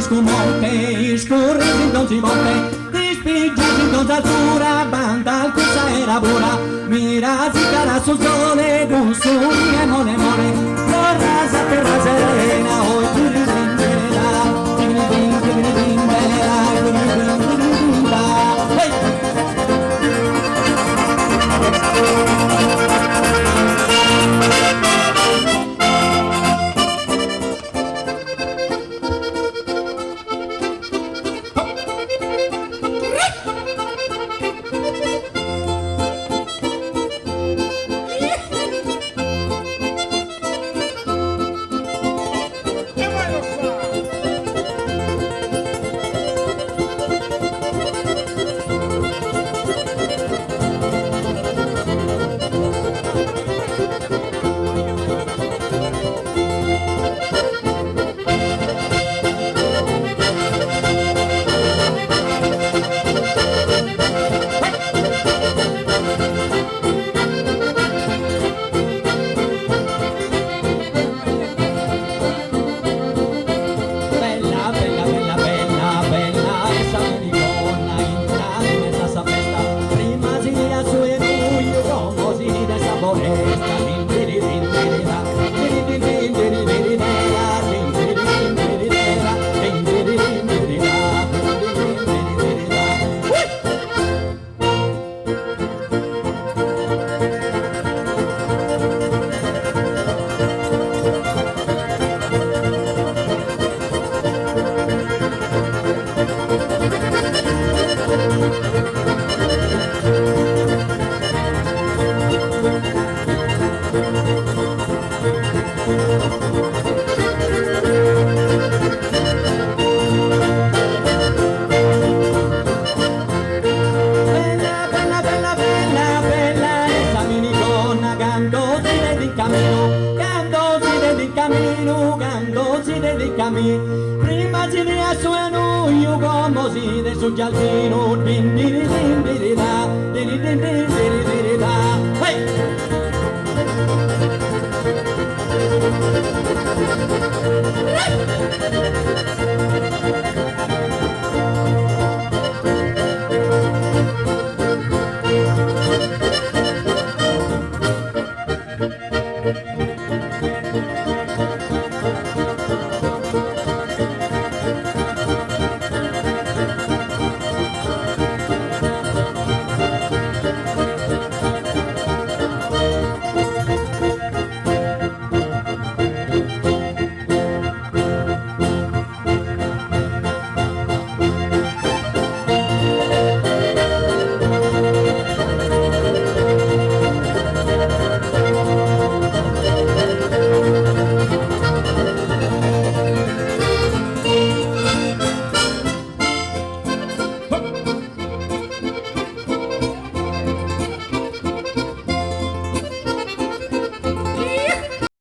friscu monte, iscurris in donzi ponte, t'ispigias in donzi altura, bandas cun s'aera pura, mira si calat su sole cun su nie mole mole, torras a terra serena, oi tigritin-tirita, tigritin-tigritin-bella, tigritin-tigritin-ba, hey! Bella, bella, bella, bella, bella est sa minigonna intrada in mesu a sa festa, prima si 'idiat su 'enuju, como si 'idet sa foresta. Din-diri-din-diri-da, diri-din-din-diri-diri-dera, din-diri-din-diri-dera, din-diri-din-diri-da, din-diri-din-diri-da. Ui! Bella, bella, bella, bella, bella est sa minigonna cando s'idet in caminu, cando s'idet in caminu, cando s'idet in caminu. Prima si 'idiat su 'enuju, como s'idet su giardinu, din diri din diri da, diri din din diri diri da. Hey!